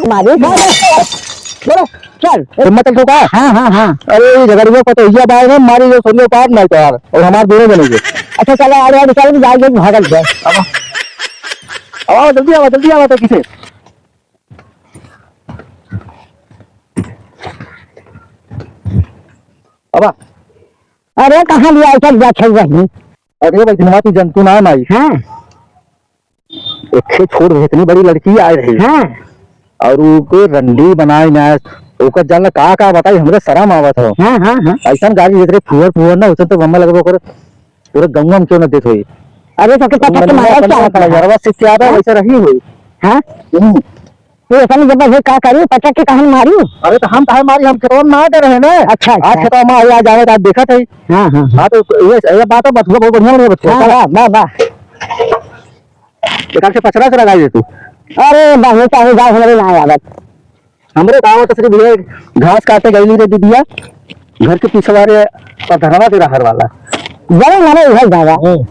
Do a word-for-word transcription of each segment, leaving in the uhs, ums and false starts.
मारे, मारे। बोलो, चल। हिम्मत तो का? हाँ, हाँ, हाँ। अरे, ये झगड़ुआ पतोहिया बाय ने मारी जो सोनिया पार नहीं तो यार, और हमार दोनों जने के। अच्छा, चलो, आ जाओ, चलो, जाओ, जाओ, भागल जाओ। अब, अब आओ, जल्दी आओ, जल्दी आओ, तो किसे? अब आ। अरे, कहाँ लिया, चल जा, चल जा। अरे, भाई, दिनवा तू जंतु ना माई। हाँ। एक छोड़ रहे, इतनी बड़ी लड़की आए रही। हाँ। और ओके रंडी बनाए ना, ओकर जान ला का का बताई, हमरे शरम आवत हो। हाँ, हाँ, हाँ। ऐसन गाली देत रहे, फुहर फुहर ना, उसे तो मम्मा लगबो करे, पूरे गंगा में क्यों न देत होई। अरे तो के पटक के मारा क्या होता है? नजरवा से क्या बा, हाँ? वैसे रही होई। हाँ? हम्म। ये ऐसा नहीं जब है का करी, पटक के कहन मारी। अरे तो हम काहे मारी, हम खेतवा में ना गए रहे ना। अच्छा, आज अच्छा। खेतवा में आया जावे तो आज देखत है। हाँ, हाँ, हाँ। हाँ, तो ये, ये बात है, बथुआ बहुत बढ़िया, बढ़िया बथुआ। हाँ, वाह, वाह, वाह। एकाध से पचरा से लगाई दे तू। अरे, बहुत चाहे जाओ, हमरे ना आवत। हमरे का आवत सिर्फ ये घास काटे गई रे दीदिया, घर के पिछवारे पर धनवा के रहर वाला। जरा मने इधर जावा। हम्म।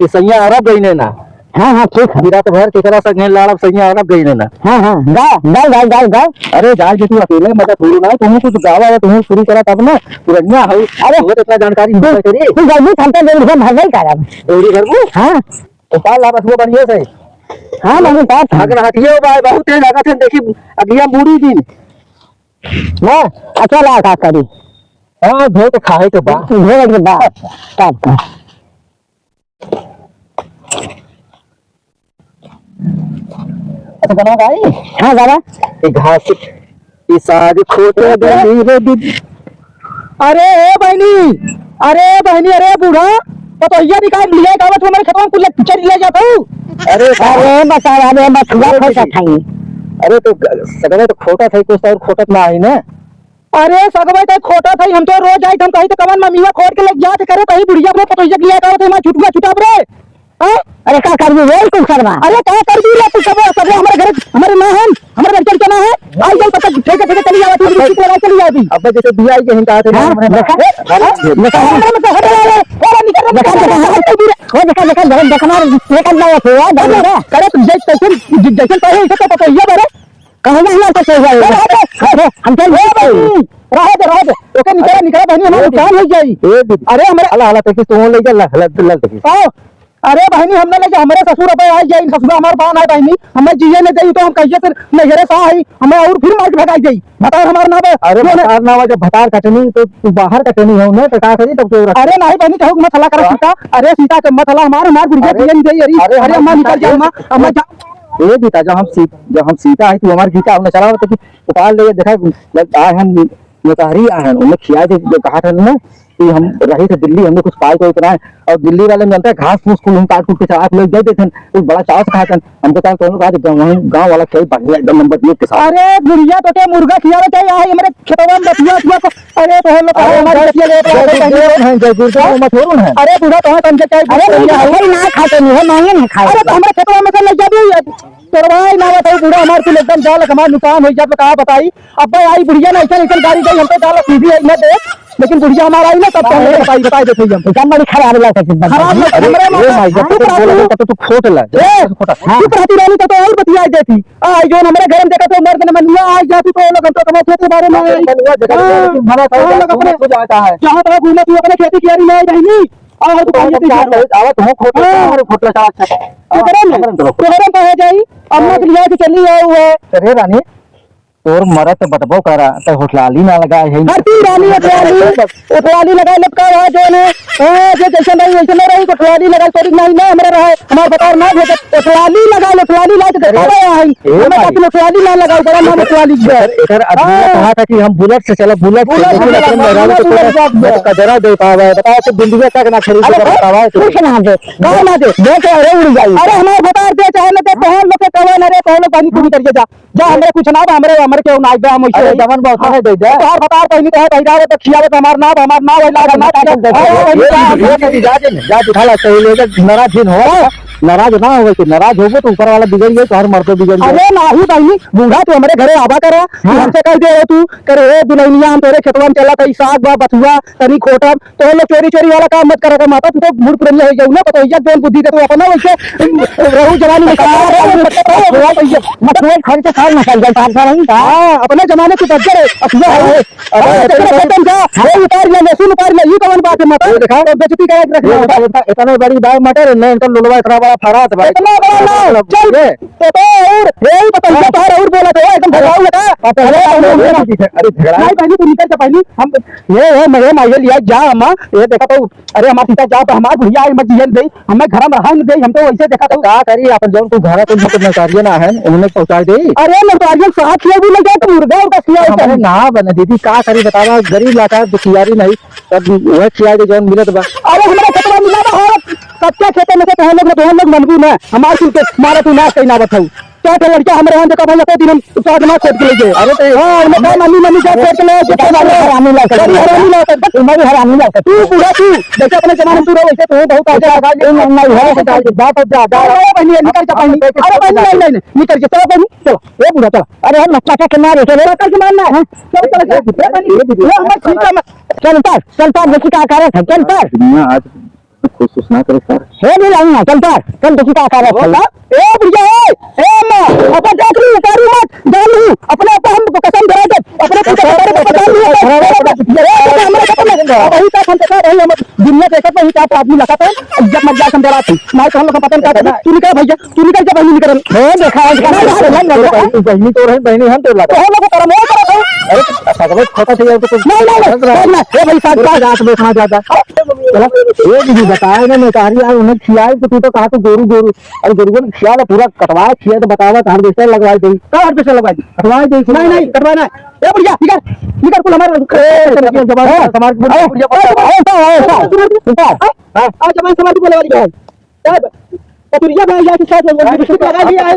ये सैया अरब गई ने ना। हाँ, हाँ, ठीक है। रात भर केकरा संगे लड़ब, सैया अरब गई ने ना। हाँ, हाँ, गाओ, गाओ, गाओ, गाओ, गाओ। अरे, जाए जे तू अकेले मजा थोड़ी ना, तुहूँ कुछ गावा है, तुहूँ शुरू करा तब ना, पुरनिया हो। अरे, तुहूँ तो इतना जानकारी तू, नहीं करी। तू जल्दी थमता दे, उनको भर नहीं करब। दौड़ी करबू? हाँ। उपाल ला बस वो बढ़िया से। हाँ, मम्मी, बात है। अगर हटिए भाई, बहुत तेज लागत है, देखी, अगिया बूढ़ी दिन। ना, अकेला का करी? हाँ, धो के खाए के बा। धो के बा, तब का। अच्छा, गाना गाई? हाँ, गावा। ए घास, ई साग खोटे गली रे दीदी। अरे, ए बहिनी, अरे बहिनी, अरे बूढ़ा, पतोहिया निकाल लिया, गावा तू हमारे खेतवा में कुल चल ले जात हूँ। अरे, अरे, बता, अरे, मथुआ अरे, खोटा दीदी। था ही। अरे, तो ग-, सगवे तो खोटा था ही, कुछ और खोटत ना आई ना। अरे सगवे तो खोटा था, हम तो रोज आइत, हम कही तो कवन मम्मीवा खोट के लेके जात करे, तही बुढ़िया अपने पतोहिया के लिए आवत है, हमार छुटुआ छुटाब रे। हाँ? अरे का करबी रे कुल सरवा? अरे का करबी रे तू, सब, सब हमारे घर, हमारे ना है, हमारे लड़कन के ना है। आई जाई पता ठेके ठेके चली जावा तू, अबे, चुप लगा चली जावा तू। अबे जैसे दिया ही कहीं का हाँ, हमरे ना। देखा? ए, अरे, देखा? हमरे में से हट रहा है। अरे निकल, निकल, देखा, निकल, देखा, निकल, निकल। ओ देखा, देखा, देखा, देखा, मार, ये कर लाया थे, यार, देखा? करे तू जैसे, जैसे, जैसे कहे, इसे तो पतोहिया बरे। कहाँ जाना तो चल जाए? अरे, अरे, अरे, हम चल ए, जाते हैं। बहिनी, रहे दे, रहे दे। ओके, निकला, निकला, बहिनी, हमारा ए, नुकसान हो जाई। ए, दीदी। अरे, हमारे हला, हला, तकी, तू ले जा, ला, ला, ला, तकी। आओ। अरे, बहिनी, हमने ले जा, हमारे ससुर अब आ जाई, ससुर हमार बान है, बहिनी, हमें जिए न जाई, तो हम कहिए से नैहरे से आई, हमें और फिर मार के भगाई जाई। भतार हमार ना बे, अरे, जो है भतार ना बे, जब भतार कटनी, तो तू बाहर कटनी हो ना, तो का करी, तब तो अरे, नहीं, बहिनी, कहूँ मत हला करा हाँ? सीता। अरे, सीता के मत हला, हमार, हमार बुढ़िया अरे, जिए न जाई, अरे, अरे, अरे, अम्मा अम्मा निकल जा, सीता अम्मा, अम्मा जा। ए, सीता, जब हम सीता, जब हम सीता है, तू हमार गीता, हमने चला, तो उपाल ले, देखा, आए हम नौकरी आए हैं, उन्हें खिया दे, जो कहा था ना कि हम रहे थे दिल्ली, हमने कुछ पाई कोई इतना है, और दिल्ली वाले में जानते हैं, घास फूस कुल हम काट कूट के चढ़ा के लोग दे देते हैं, तो बड़ा चाव से खाते हैं। हमको कहा, "कौन आज गाँव, गाँव वाला खियाई बढ़िया एकदम नंबर एक के साथ।" अरे बुढ़िया, तो क्या मुर्गा खियावे चाहिए? आई हमारे खेतवा में बतिया, बतिया को, अरे तो हम लोग कहा, अरे हमारी जय, बतिया ले, जय तो गुरुदेव हैं, जय गुरुदेव हैं, मत हो रहे हैं। अरे बूढ़ा, कहाँ समझे चाहिए? अरे बुढ़िया बुढ़िया हो। भाई ना खाते नहीं है, मांगे नहीं खाए। अरे तो हमारे खेतवा में से ले जा भी, तोरवाई ना बताओ, बूढ़ा हमार कुल एकदम जाल हमार नुकसान हो जात, कहा बताई। अब भाई आई बुढ़िया ना, ऐसा, ऐसा गाड़ी गई, हम तो जाल सीधी आई ना दे, लेकिन बुढ़िया हमारा आई ना, तब तो हम अरे। बताई, बताई देते ही हम। एकदम बड़ी खराब लग सकती है। खराब लग, अरे, हमरे ए माता, माई, जब चुप तक रह बोला तू। जाता तो तू खोट ला, ए, खोटा। हाँ। चुप रहती रहनी तो, तो और बतिया देती। आ, जो हमारे घर में देखा तो मर्द ने मनुआ आ जाती तो लोग हम तो कमाते थे बारे में। मनुआ जगह हाँ। में भला था, हाँ, लोग अपने हो जाता है। जहाँ तक घूमे तू अपने खेती कियारी में आई बहिनी। आ, तो तो कहिए हम थी क्या यार। कहे, आवा तो खोट ला, हाँ। हमारे खोट ला, चला, अच्छा। तो करे ना, हमारे अंदर। तो करे कहा जाई, अम्मा हाँ। के लिया के चली आए हुए। अरे रानी, तोर मरद तो बटबो करा, तो होटलाली ना लगाए है। हरती रानी होटलाली, होटलाली लगाए लटका हुआ जो ने, हाँ, जो जैसे नहीं, वैसे नहीं रही, होटलाली लगाए, तोरी नहीं, ना हमारा रहा है, हमारा भतार ना भेजे, होटलाली लगाए, होटलाली लाए तो अरे, देखा रहे हैं, ए हमें भाई। कहते होटलाली ना लगाए, बड़ा नाम होटलाली है। एकर, एकर आदमी हाँ। कहा था कि हम बुलेट से चला, बुलेट से, बुलेट से लेकिन चला, अपने मेहरारू बुलेट को से चला। मत कजरा दे पावा है, बताओ तो बिंदिया तक ना खरीद अरे के भाई, बतावा है तो। कुछ ना दे, गाय ना दे, दे तो अरे उड़ जाई। अरे हमारे भतार दे, चाहे ना दे, तोहन लोग के कवन, अरे तोहन लोग बनी तू भीतर के जा। जा, हमरे कुछ ना बा, हमरे, हमरे केहू ना बा, हम वैसे अरे, ही। जवन बा, ओतने दे दे। तोहार भतार पहिनी, तोहार पहिरावे, तो खियावे, तो हमार ना बा, हमार ना बा, इलाज ना बा। ए, ए, ए, जा दे, जा दे, जा दे, ढाला, सही ले जा, नाराज जिन हो, नाराज ना हो, वैसे नाराज होबो तो ऊपर वाला बिगड़ गया, तोहार मर्दो बिगड़ गया। अरे, नाही बहिनी, बूढ़ा, तू हमरे घरे आवा करा, तू हाँ। हमसे कह दे तू, करे, "ए, दुल्हनिया, हम तोरे खेतवा में चला, तई साग बा, बथुआ, तनी खोटम।" तो लोग चोरी चोरी वाला काम मत करा कर माता, तू तो बूढ़ पुरनिया हो जाऊ ना, पतोहिया जौन बुद्धि दे तू अपना वैसे रहू जवानी में कमा रहे हो, तो ये मतलब वो खर्च साल में चल जाए, साल साल ही का। हाँ, अपने जमाने के बज्जर है, अब ये है। अरे, अरे, तेरे अरे, बटन का, हाँ। ये उतार ले, लहसुन उतार ले, ये कौन बात है, मतलब? ये देखा। तो बेइज्जती का एक रख ये लिया। देखा, इतना, इतना बड़ी दाल मटर है, नहीं, इनका लोलवा इतना बड़ा फरात भाई। इतना बड़ा ना, मतलब, चल। ये। तो, तो और, यही तो तुमसे हाँ। बाहर और बोला था, एकदम हाँ। भगाऊ लगा। हाँ, तो अरे, हाँ, अरे, हाँ। अरे, झगड़ा। नहीं, पहले तू निकल जा, पहले। हम, ये, ये, मैं, मैं ये लिया, जा, अम्मा, ये देखा तो अरे हमार सीता जाओ तो हमार बुढ़िया आई मत जियन दे, हमें घर में रहा न दे, हम तो वैसे देखा तो। का करी अपन जौन तू घर तो नौकरिया ना है, उन्हें पहुंचा दे। अरे नौकरिया साथ ले भी ले जाए तो मुर्गा उर्गा खिया हमरे होता है। ना बने दीदी, का करी बतावा, गरीब लाचार दुखियारी नहीं, तब वह खिया दे जौन मिलत बा। अरे हमारा खेतवा मिला बा, और कच्चा खेते में से तो हम लोग, तो हम लोग मनबू ना, हमार कुल के मारा तू नाश कहीं ना बताऊ। क्या तो लड़का हमारे यहाँ देखा भाई, अतने दिन हम साथ ना खोद के ले गए। अरे तो हाँ, उन्हें कहा, "मम्मी, मम्मी, जा खोद के ले, जा खोद के ले।" हरामी लड़का। बड़ी हरामी लड़का। तू बड़ी हरामी लड़का। तू बूढ़ा तू, जैसे अपने जमाने में तू रहो, वैसे तू बहुत आगे लगा। तू नहीं, नहीं, है, जा, जा, जा, जा। अरे बहनी, निकल जा बहनी। अरे बहनी, नहीं, नहीं, नहीं, निकल जा, चलो बहनी, चलो। ए बूढ़ा, चलो। अरे हम मटका के मारे, चलो। मटका के मारना है। चलो, चलो, चलो। ए बहनी, ये हमारे ठीक है, मत। चल उतर, चल उतर, देखी का कारण है, चल उतर। दुनिया आज खुश, खुश ना करे सर। हे भी लाऊंगा, चल उतर, चल देखी का कारण है। ए बुढ़िया, ए, ए अम्मा, अपन जात रू, उतारू मत, जान लू, अपने आप हम कसम धरा दे, अपने आप कसम धरा दे, पता नहीं, ए, ए, हमरे कसम है। अब वही का हम देखा रहे, हम दुनिया देखत वही का आदमी लगत है, इज्जत मत जा समझा बात है। नहीं तो हम लोग का पता नहीं क्या करना। तू निकल भैया, तू निकल जा, बहनी निकल। हे देखा, आज का नहीं, नहीं, नहीं, नहीं, नहीं। बहनी तो रहे, बहनी हम तो लगा। तो हम लोग को करम हो, करम हो। अरे, सगवे खोटा थे यार, तो कुछ नहीं, नहीं, नहीं, नहीं, नहीं, ए भाई, साथ बात। रात में कहाँ जाता? चला, ये दीदी बताए ना, मैं कहा रही यार, उन्हें खियाए तो तू तो कहा तू गोरू, गोरू। अरे गोरू को खिया ला, पूरा कटवाए, खिया तो बतावा, तो हार्वेस्टर लगवाए दे। का हार्वेस्टर लगवाए दे? कटवाए दे, नहीं, नहीं, कटवाना है। ए बुढ़िया, निकल, निकल, कुल हमारे ए, जबान हाँ। समाज में ए, बुढ़िया ए, ए, ए, ए, ए, हाँ? आज जबान समाज बोले वाली है। क्या कतुरिया भाई, यहाँ के साथ में वो लिपस्टिक लगा लिया है।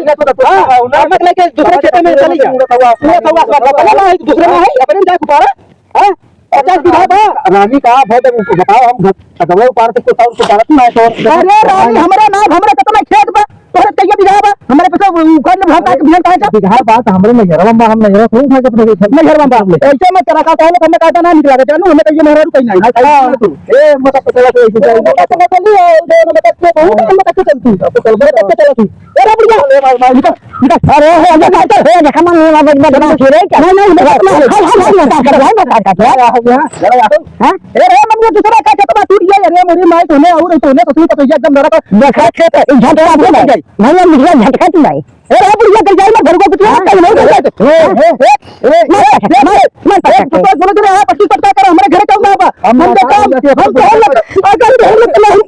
हाँ, नमक लेके दूसरे खेते में चली गया। पूरा तवा, पूरा तवा, अपना ना है, दूसरे में है, अपने में जाए कुपारा। हाँ, पचास बीघा बा। रानी का भाई, तब बताओ, हम घर, छतवे ऊपर से कुछ और कुपारा ना है तो। अरे रानी, हमरा ना, हमरा कितना खेत बा, तोहरे कइया बीघा बा, हमरे पे से उखड़ ले, हम काहे के बिहान काहे के? बीघा बा, तो हमरे नैहरवा में बा, हम नैहरवा थोड़ी उठा के अपने के नैहरवा में बा। ऐसे मत करा, का कहले, हमें कहता ना निकला, जानू, हमें कइया मेहरारू कहीं नहीं। हाँ, हाँ। ए, मतलब, पता लगे, ऐसे जाए। पता चला चली, ए, ए, मतलब, के कहूँ, हम पता के चलती। अब तो चल, पता के चलती। ए, रे बुढ़िया। ले, मार, मार। निकल, निकल। अरे, हे, हे, देखा, हे, देखा, मन में बदमाश हो रहे क्या? नहीं, नहीं, नहीं, नहीं। हाल, हाल, हाल, हाल, हाल, हाल, हाल। क्या हो गया? हाँ? ए, रे, मम्मी, दूसरा का खेत बा टूट गया, अरे, मेरी माई, तूने और तूने तो तू तो एकदम लड़ा था। देखा, खेत, झटका तू नहीं। भैया, मुझे झटका तू नहीं। ए, रे, बुढ़िया, कर जाए ना, घर को कुछ हाँ। नहीं, नहीं, नहीं, ए, ए, ए, ए, मत पकड़, मत, मत पकड़। ए, तो बोलो, जरा, आप पच्चीस पटका करो, हमारे घर का ना बा। हम हम तो ना काम, खाएंगे, हम तो हम लोग, अगर हम लोग, हम,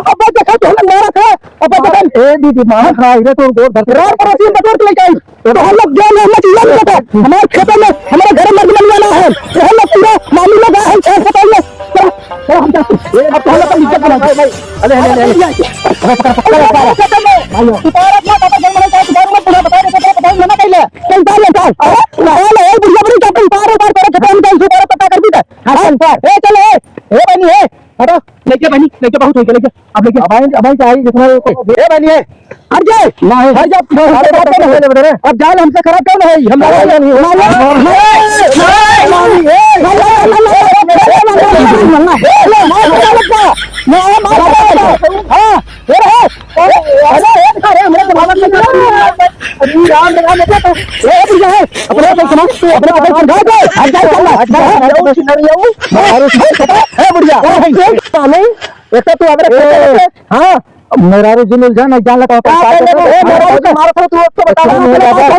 अब देखो, तो हम लोग मारा था, अब देखो। ए, दीदी, मारा खा, इधर तो गोड़ धर के रात पड़ोसी में बटोर के लेके आई। तो हम लोग जो मेहनत किया नहीं था, हमारे खेतों में, हमारे घर में मर्द मर्द वाला है, तो हम लोग पूरा मामूली लोग आए हैं, छह सौ में। चलो, चलो, हम जाते हैं। अब तो हम लोग का इज्जत बना भाई, भाई। अरे, अरे, अरे, अरे। पकड़, पकड़, पकड़, पकड़। भाई, तू पार अपना, पापा, जन्म नहीं था, तू पार मत, तू बता दे, पता नहीं, मना कर ले। चल, उतार ले, उतार। अरे, उतार ले, ए, बुढ़िया, बुढ़िया, चल, उतार, उतार, तेरे खेतों में चल, उतार, पता कर दी था। हाँ, चल, उतार। ए, चल, ए, ए, बहनी, ए, हटो। लेके बहनी, लेके बहुत हो गया, लेके। अब लेके। अब आई, अब आई चाहिए जितना हो। ए बहनी, ए। हट जा। नहीं। हट जा। अरे, बात नहीं है। अब जाल हमसे खराब क्यों नहीं? हम अरे, नहीं, नहीं, नहीं, नहीं, नहीं, नहीं, नहीं, नहीं, हाँ, ये रहे। अरे, अरे, अरे, मेरे को मालूम नहीं था। अरे, राम, राम, राम, ए, ए, बुढ़िया है। अपने आप को सुना, अपने आप को सुना दे। हट जा, चल, हट जा। अरे, ए, बुढ़िया। अरे, भाई, एक तो तू अगर ए, हाँ, मेहरारू जी मिल जा, नहीं जान लगा, का कर लेबो? ए, मेहरारू के मारत हो, तू उसको बता, इतना मेहरारू।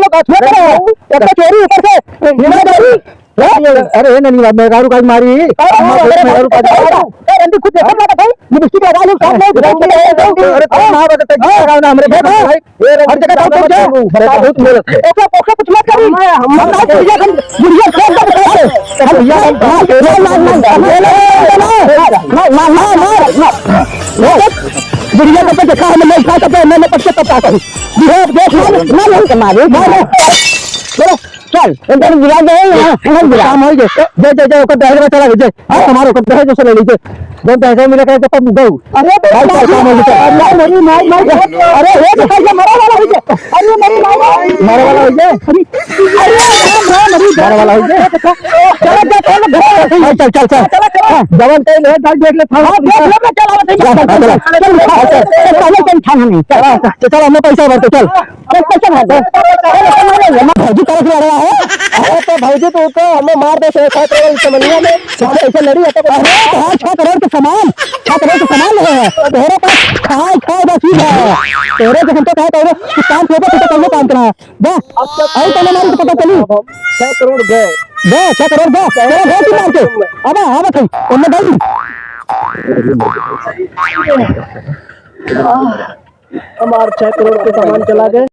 एक तो चोरी ऊपर से, ईमानदारी। अरे, ए, नहीं, नहीं, मेहरारू का मारी। अरे, मेहरारू का मारी। ए, रंडी, खुद देखो ना भाई, लिपस्टिक लगा लो, काम नहीं, अरे, तो ना बता, हाँ। लगा ना, हमरे भाई। ए, हर जगह काम कर जा। बहुत मेहनत है। ओके, ओके, कुछ मत करी। हम, हम ना बुढ़िया, हम बुढ़िया को एकदम बता दे। हम बुढ़िया हम ना, ना, ना, ना। बुढ़िया को देखा, हमने नहीं खाया, तो मैं, मैं पक्के तब आता हूँ। बुढ़िया देख, ना, ना, नहीं मारे, मारे। चलो, चल, एकदम गिरा दे, हाँ, एकदम गिरा। काम हो गए। जय, जय, जय, ओकर दहेज में चला गए, जय। हाँ, तुम्हारे ओकर दहेज से ले लीजिए। जब दहेज मिला करे, तब गऊ। अरे, तो भाई, भाई, काम हो गया। अरे, मेरी माई, माई, अरे, ये तो कैसे मरा वाला हो गया? अरे, मेरी माई, माई। मरा वाला हो गया? अरे, अरे, राम, राम, अरे, मरा वाला हो गया? चलो, जा, चलो, घर। चल, चल, चल, चल। हाँ, जवन कहीं ले, चल, देख ले, हाँ, देख ले, चल, चल, चल, चल, चल, चल, चल, चल, चल, हमने पैसा भर दे, चल। चल, पैसा भर दे। भौजी तरफ लड़ रहा है। अरे तो भौजी, तू तो हमें मार दे, छह करोड़ समझिया में। ऐसे लड़ी है तो अरे, तो हाँ, छह करोड़ के सामान, छह करोड़ के सामान है। तेरे पास खाए, खाए बस ही है। तेरे जैसे तो कहा, तेरे काम, काम करा। जा, अब तक आई तो हमारी तो पता चली। छह करोड़ गए। गए, छह करोड़ गए। तेरा घर की मार के। अब आ, अब आ भाई, उनने भाई। हमार छह करोड़ के सामान चला गए।